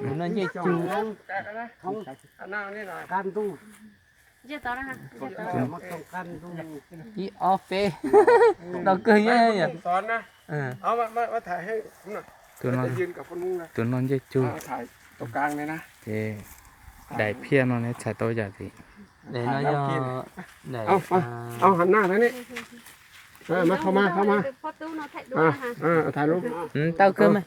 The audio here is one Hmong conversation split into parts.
Tus no ncej cug. Ib ob peb. Noj kawg nyob. Tus no ncej cug. Ces daim phiaj no ne txhais tau yam li. Tau kawg mas.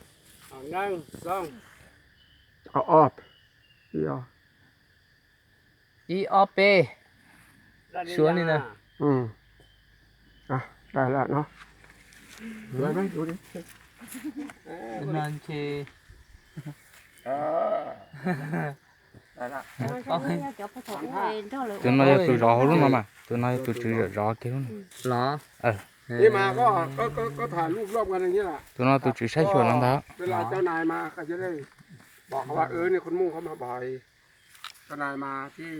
Ib ob peb. Suav li ntawd. Tus no yog tus zov hauv lub no mas, tus no yog tus tswv zov kiag lub no. Los. Tus no tus tswv saib xyuas no ntag. Tus no tus tswv saib xyuas no ntag. เจ้านายมาที่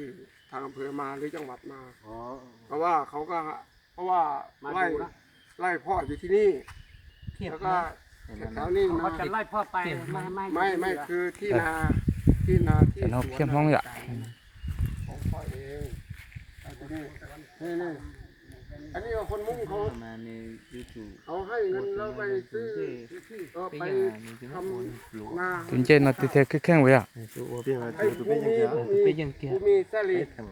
ทางอำเภอมาหรือจังหวัดมา เพราะว่าเขาก็ เพราะว่าไล่ไล่พ่ออยู่ที่นี่ แล้วก็แถวๆนี้มา เขาจะไล่พ่อไป ไม่ไม่ไม่คือที่นาที่นาที่สวน Phiaj Hmoob yom. ของพ่อเอง นี่นี่อันนี้คนมุ้งเขา เขาให้เงินเราไปซื้อ เออ ไปทำนา Tus ncej no tiag tiag kheej kheej li yom. Tus peb yeej kiag. Tus peb yeej kiag.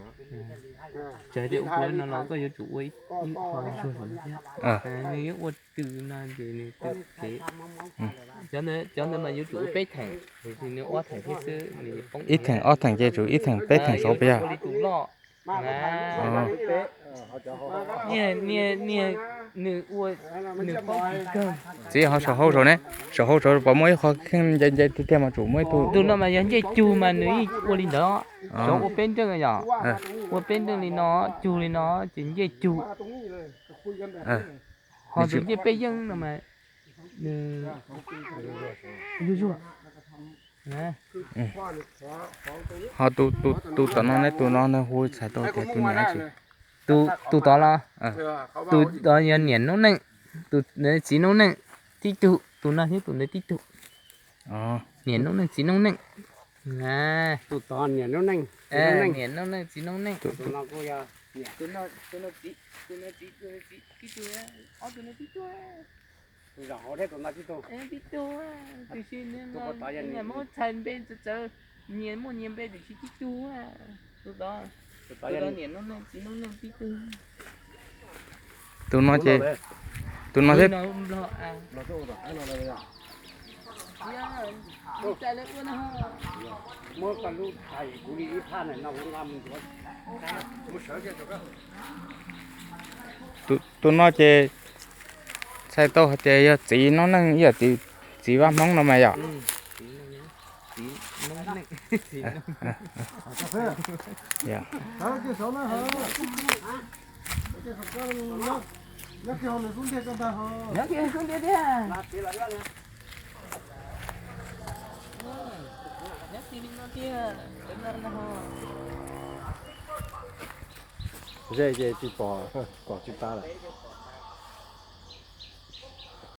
Txawm tias ua kuv lawv no los koj yuav tsum ua ib qho zuag thiab. Nws yuav ua tws no ces nws tws kev. Cov ntawd mas yuav tsum ua peb theem, nws ob theem thiab xwb nws poob. Ib theem ob theem ces tsum ib theem peb theem saud puas yog? Ua li tus loj. Niag, niag, niag, nws ua, nws poob tsis kawg. Txiv ho saum hauv saud ne, saum hauv saud puas muaj ib qho kheej nce nce tiag tiag mas tsum muaj ib tug. Tus no mas yog ncej cug mas nws yeej ua li ntawd. Saud ua peb nreej yom. Ua peb nreej li no, cug li no ces ncej cug. Ho tus ncej peb yeej no mas nws zuag zuag. Ho tus tom no ne, tus no nws hu txhais tau tias tus niam tsi? Tus tom los? Tus tom yog niam noob neej, tus txiv noob neej tib tug, tus no thiab tus ntawd tib tug. Niam noob neej txiv noob neej. Niam noob neej txiv noob neej. Tus no txiv, tus no txiv, tus no txiv, tus no txiv tib tug, ob tug no tib tug. Tus zaum hauv thiab tus no tib tug. Tib tug, tiam sis nyias muab txhais npe txawv txawv, nyias muaj nyias npe tiam sis tib tug. Tus tod, tus tod niam noob neej txiv noob neej tib tug. Tus no ces, tus no thiab. Tus no ces txhais tau hais tias yog txiv noob neej ib yam txiv Vaj Hmoob no mas yom. Ze ces tsis pom, pom tsis tas lawm.